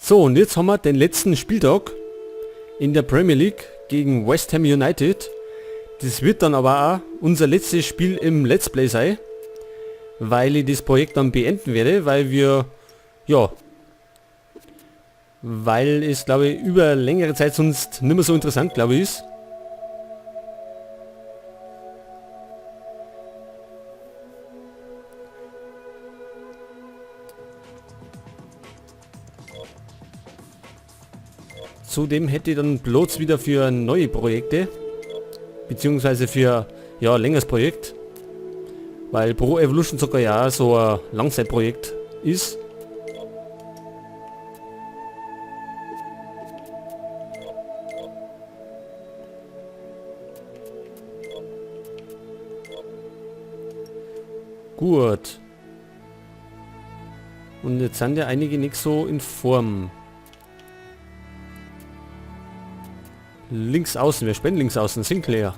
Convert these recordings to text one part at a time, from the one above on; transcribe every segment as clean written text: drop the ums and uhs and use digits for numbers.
So, und jetzt haben wir den letzten Spieltag in der Premier League gegen West Ham United. Das wird dann aber auch unser letztes Spiel im Let's Play sein, weil ich das Projekt dann beenden werde, weil wir, ja, weil es, glaube ich, über längere Zeit sonst nicht mehr so interessant, glaube ich, ist. Zudem hätte ich dann bloß wieder für neue Projekte, beziehungsweise für, ja, ein längeres Projekt, weil Pro Evolution Soccer ja so ein Langzeitprojekt ist. Gut. Und jetzt sind ja einige nicht so in Form. Links außen, wir spenden links außen, Sinclair.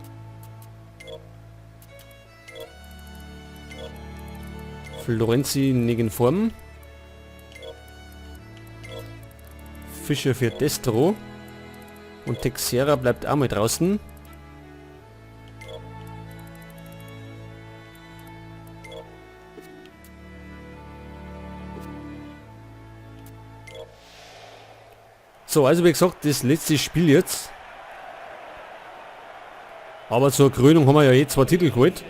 Florenzi nicht in Form. Fischer für Destro. Und Texera bleibt auch mal draußen. So, also wie gesagt, das letzte Spiel jetzt. Aber zur Krönung haben wir ja eh 2 Titel geholt.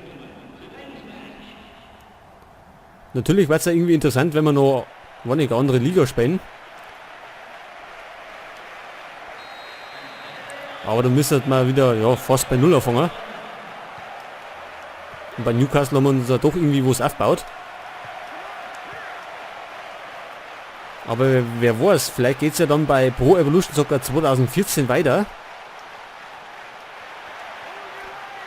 Natürlich wär's ja irgendwie interessant, wenn wir noch, wann ich, eine andere Liga spielen. Aber da müsste man wieder, ja, fast bei Null anfangen. Und bei Newcastle haben wir uns ja doch irgendwie was aufgebaut. Aber wer weiß, vielleicht geht's ja dann bei Pro Evolution Soccer 2014 weiter.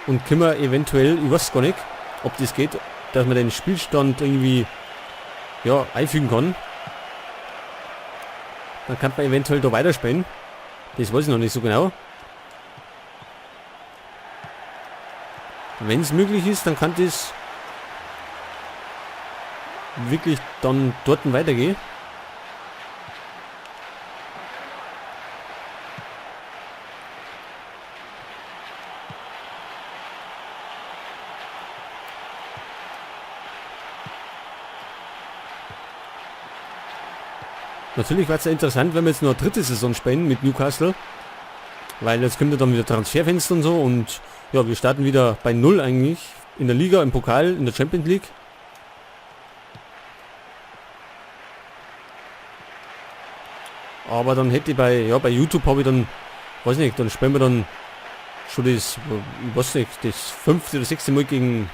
Und können wir eventuell, ich weiß gar nicht, ob das geht, dass man den Spielstand irgendwie, ja, einfügen kann. Dann kann man eventuell da weiterspielen. Das weiß ich noch nicht so genau. Wenn's möglich ist, dann kann das wirklich dann dort weitergehen. Natürlich wär's ja interessant, wenn wir jetzt noch eine dritte Saison spielen mit Newcastle. Weil jetzt kommt ja dann wieder Transferfenster und so und ja, wir starten wieder bei 0 eigentlich. In der Liga, im Pokal, in der Champions League. Aber dann hätte ich bei, ja, bei YouTube habe ich dann, weiß nicht, dann spielen wir dann schon das, ich weiß nicht, das 5. oder 6. Mal gegen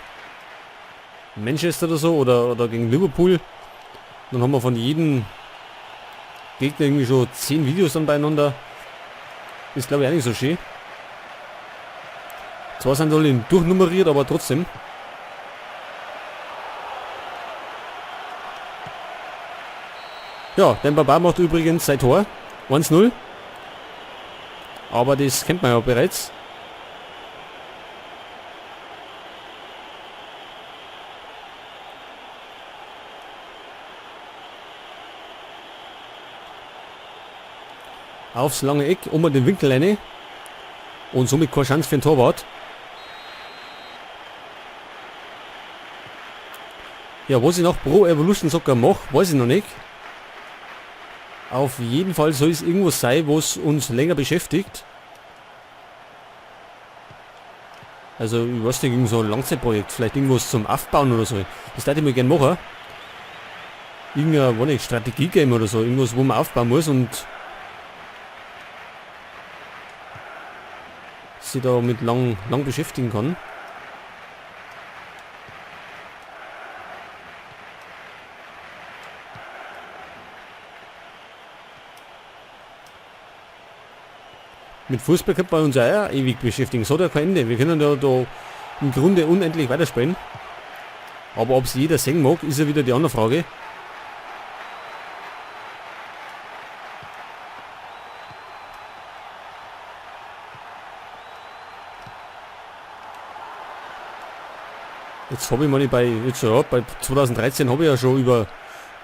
Manchester oder so oder gegen Liverpool. Dann haben wir von jedem Gegner irgendwie schon 10 Videos dann beieinander. Ist glaube ich auch nicht so schön. Zwar sind alle durchnummeriert, aber trotzdem. Ja, Demba Ba macht übrigens sein Tor. 1-0. Aber das kennt man ja bereits. Aufs lange Eck, um den Winkel rein. Und somit keine Chance für den Torwart. Ja, was ich noch Pro Evolution Soccer mache, weiß ich noch nicht. Auf jeden Fall soll es irgendwas sein, was uns länger beschäftigt. Also, ich weiß nicht, irgend so ein Langzeitprojekt, vielleicht irgendwas zum Aufbauen oder so. Das würde ich mal gern machen. Irgendein, weiß nicht, Strategie-Game oder so, irgendwas, wo man aufbauen muss und sich da mit lang beschäftigen kann. Mit Fußball könnte man uns ja auch ewig beschäftigen. So hat ja kein Ende. Wir können ja da im Grunde unendlich weiterspielen. Aber ob's jeder sehen mag, ist ja wieder die andere Frage. Jetzt hab ich mal bei, jetzt, ja, bei 2013 hab ich ja schon über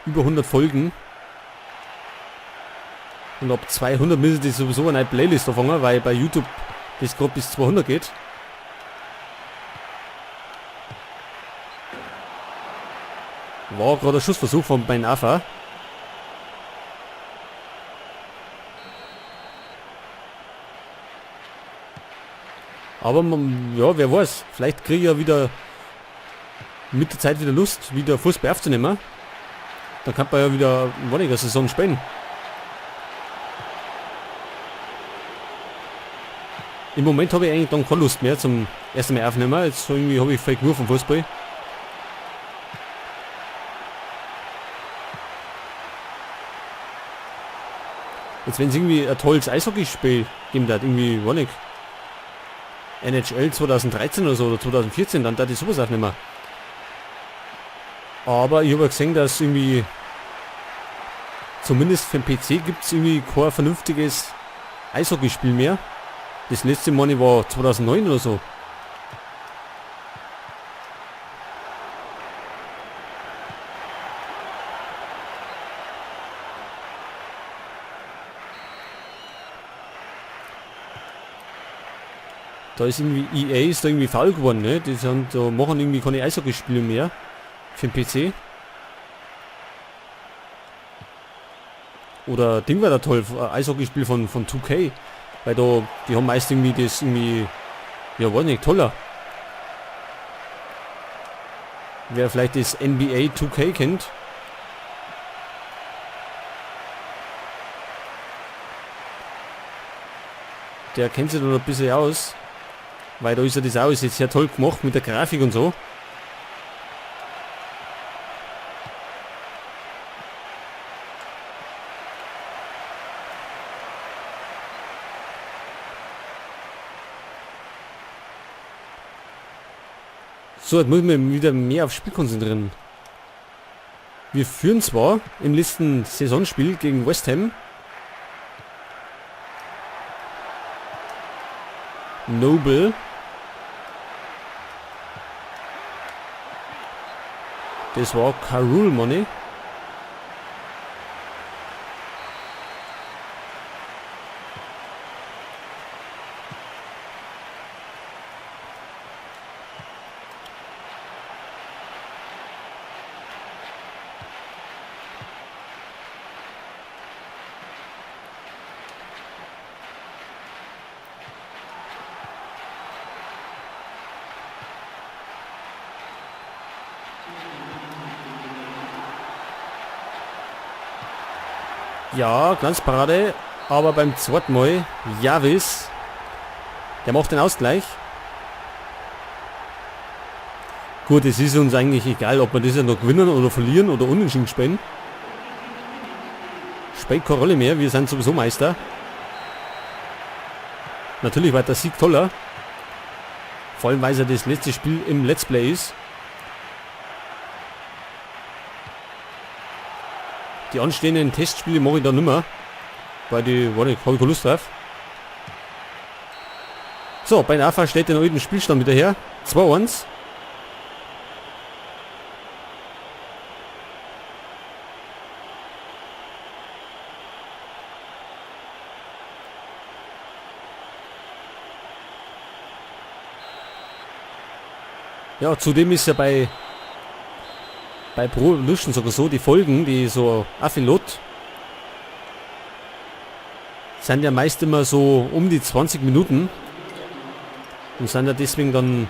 100 Folgen. Und ab 200 müssen die sowieso eine neue Playlist anfangen, weil bei YouTube das gerade bis 200 geht. War gerade ein Schussversuch von Ben Arfa. Aber man, ja, wer weiß, vielleicht kriege ich ja wieder mit der Zeit wieder Lust, wieder Fußball aufzunehmen. Dann kann man ja wieder eine Saison spielen. Im Moment habe ich eigentlich dann keine Lust mehr zum ersten Mal aufnehmen. Jetzt irgendwie habe ich voll genug vom Fußball. Jetzt wenn es irgendwie ein tolles Eishockeyspiel geben hat, irgendwie, weiß nicht, NHL 2013 oder so oder 2014, dann darf ich sowas aufnehmen. Aber ich habe ja gesehen, dass irgendwie zumindest für den PC gibt's irgendwie kein vernünftiges Eishockeyspiel mehr. Das letzte Mal war 2009 oder so. Da ist irgendwie EA ist da irgendwie faul geworden, ne? Die sind, da machen irgendwie keine Eishockeyspiele mehr für den PC. Oder Ding war da toll, Eishockeyspiel von 2K. Weil da, die haben meist irgendwie das irgendwie, ja weiß nicht, toller. Wer vielleicht das NBA 2K kennt. Der kennt sich da noch ein bisschen aus. Weil da ist ja das auch, ist jetzt sehr toll gemacht mit der Grafik und so. So, jetzt muss ich mich wieder mehr aufs Spiel konzentrieren. Wir führen zwar im letzten Saisonspiel gegen West Ham. Noble. Das war Karul Money. Ja, Glanzparade, aber beim zweiten Mal, Javis, der macht den Ausgleich. Gut, es ist uns eigentlich egal, ob wir das ja noch gewinnen oder verlieren oder unentschieden spielen. Spielt keine Rolle mehr, wir sind sowieso Meister. Natürlich war der Sieg toller. Vor allem, weil es ja das letzte Spiel im Let's Play ist. Die anstehenden Testspiele mache ich da nimmer, weil die, warte, hab ich keine Lust drauf. So, Ben Arfa stellt den alten Spielstand wieder her. 2-1. Ja, zudem ist ja bei Pro Evolution sogar so, die Folgen, die so Affilot, sind ja meist immer so um die 20 Minuten und sind ja deswegen dann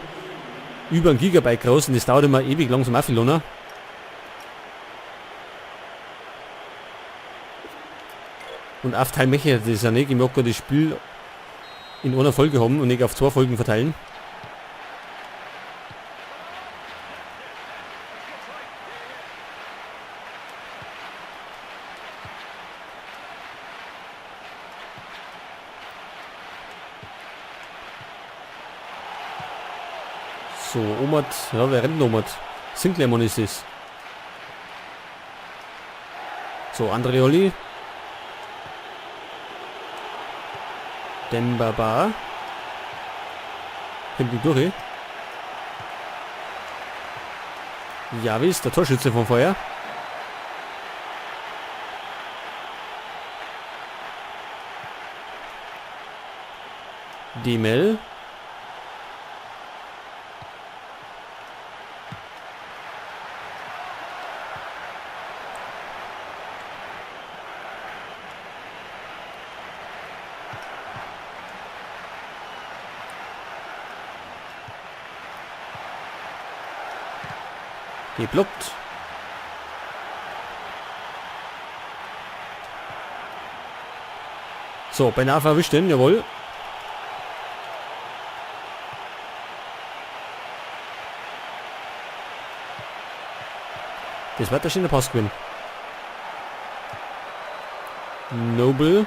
über ein Gigabyte groß und das dauert immer ewig lang zum Affilon. Und auf Teil möchte ich das ja nicht, ich mag das Spiel in einer Folge haben und nicht auf 2 Folgen verteilen. So, Omot, ja, wer rennt Omot? Sinclair ist es. So, Andreolli. Demba Ba. Kommt die durch. Javis, der Torschütze vom Feuer. Demel. Geblockt. So, Ben Arfa erwischt den, jawohl. Das wird der schöne Pass gewinnen. Noble.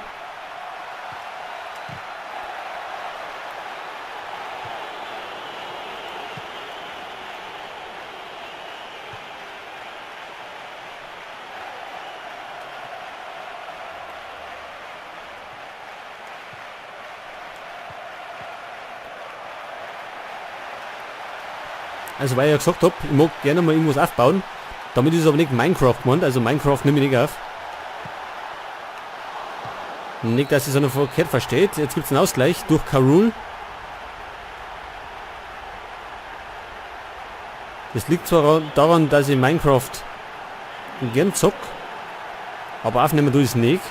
Also weil ich ja gesagt hab, ich mag gerne mal irgendwas aufbauen. Damit ist es aber nicht Minecraft gemeint, also Minecraft nehme ich nicht auf. Nicht, dass ich es noch verkehrt versteht. Jetzt gibt's einen Ausgleich durch Karul. Das liegt zwar daran, dass ich Minecraft gern zock, aber aufnehmen tue ich's nicht.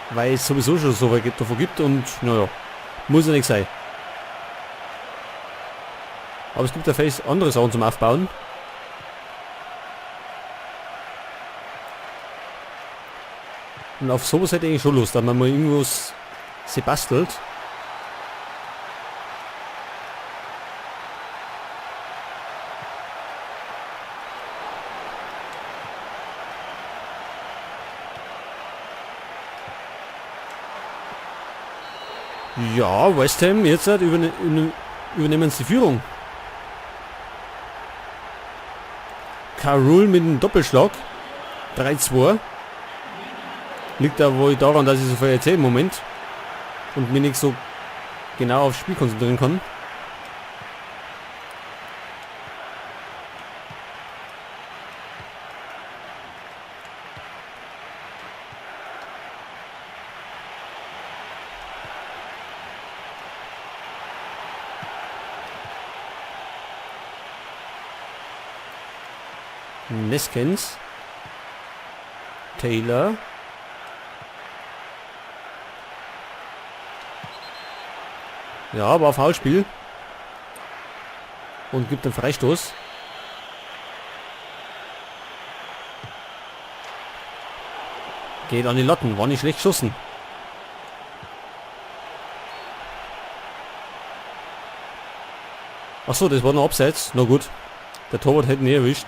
Weil es sowieso schon so weit davon gibt und naja, muss ja nicht sein. Aber es gibt ja vielleicht andere Sachen zum Aufbauen. Und auf sowas hätte ich eigentlich schon Lust, dass man mal irgendwas sie bastelt. Ja, West Ham, jetzt halt übernehmen sie die Führung. Karul mit dem Doppelschlag. 3-2. Liegt da wohl daran, dass ich so viel erzähle im Moment. Und mich nicht so genau aufs Spiel konzentrieren kann. Neskens. Taylor. Ja, war Foulspiel. Und gibt einen Freistoß. Geht an die Latten, war nicht schlecht geschossen. Achso, das war noch abseits. Na gut. Der Torwart hätte ihn nie erwischt.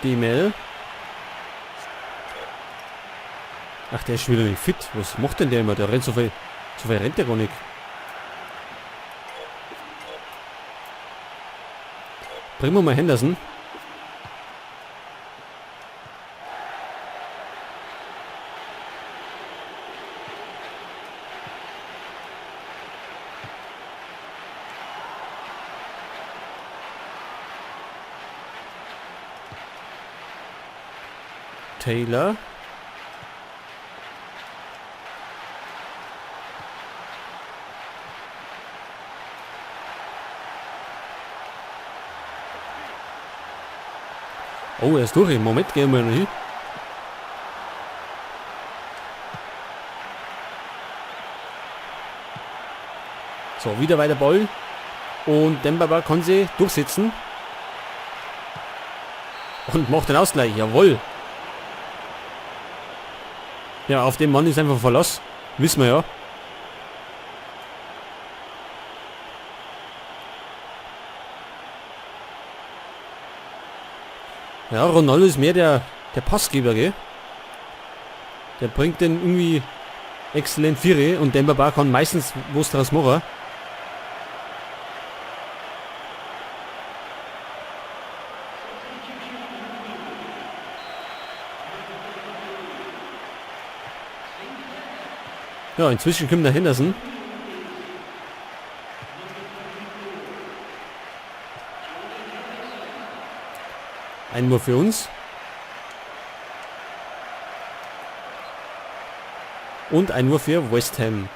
Demel. Ach, der ist schon wieder nicht fit. Was macht denn der immer? Der rennt so viel. So viel rennt der gar nicht. Bringen wir mal Henderson. Taylor. Oh, er ist durch. Im Moment gehen wir noch hin. So, wieder weiter Ball. Und Demba Ba kann sie durchsetzen. Und macht den Ausgleich. Jawohl. Ja, auf den Mann ist einfach Verlass. Wissen wir ja. Ja, Ronaldo ist mehr der Passgeber, gell? Der bringt den irgendwie exzellent Viere und Demba Ba kann meistens was draus machen. Ja, inzwischen kommt der Henderson. Ein Wurf für uns. Und ein Wurf für West Ham.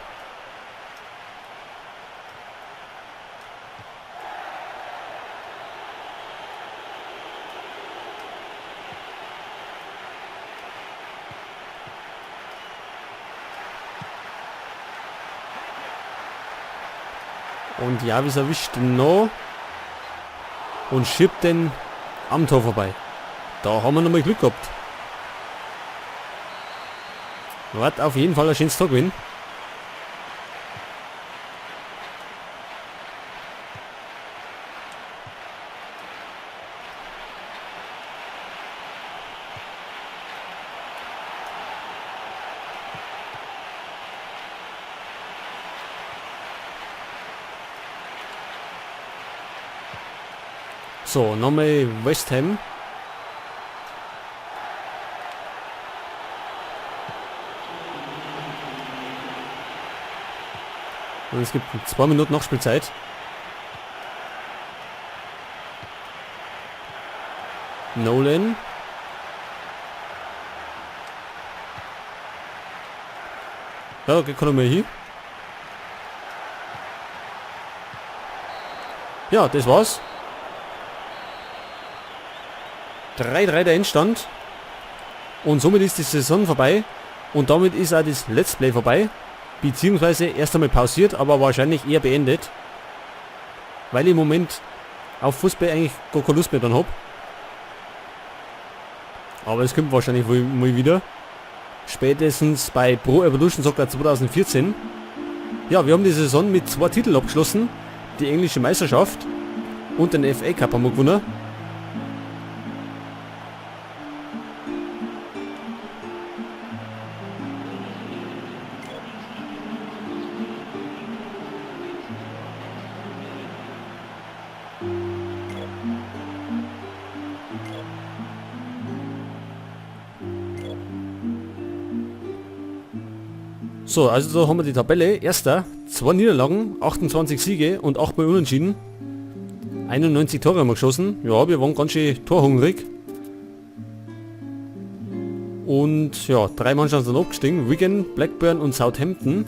Und Jarvis erwischt noch und schiebt den am Tor vorbei. Da haben wir nochmal Glück gehabt. Wird auf jeden Fall ein schönes Tor gewinnen. So, nochmal West Ham. Und es gibt 2 Minuten Nachspielzeit. Nolan. Ja, okay, kommen wir hier. Ja, das war's. 3-3 der Endstand. Und somit ist die Saison vorbei. Und damit ist auch das Let's Play vorbei. Beziehungsweise erst einmal pausiert, aber wahrscheinlich eher beendet. Weil ich im Moment auf Fußball eigentlich gar keine Lust mehr dann hab. Aber es kommt wahrscheinlich wohl mal wieder. Spätestens bei Pro Evolution Soccer 2014. Ja, wir haben die Saison mit 2 Titeln abgeschlossen. Die englische Meisterschaft und den FA Cup haben wir gewonnen. So, also da haben wir die Tabelle. Erster, 2 Niederlagen, 28 Siege und 8 Mal Unentschieden. 91 Tore haben wir geschossen. Ja, wir waren ganz schön torhungrig. Und ja, 3 Mannschaften sind abgestiegen. Wigan, Blackburn und Southampton.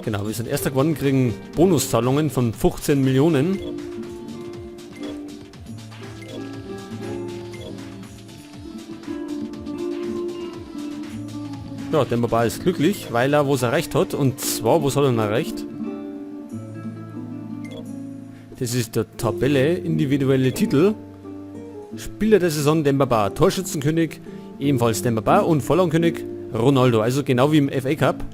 Genau, wir sind Erster geworden, kriegen Bonuszahlungen von 15 Millionen. Ja, Demba Ba ist glücklich, weil er was erreicht hat. Und zwar, was hat er denn erreicht? Das ist der Tabelle, individuelle Titel. Spieler der Saison Demba Ba, Torschützenkönig ebenfalls Demba Ba und Vorlagenkönig Ronaldo, also genau wie im FA Cup.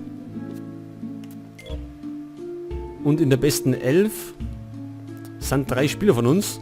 Und in der besten 11 sind 3 Spieler von uns.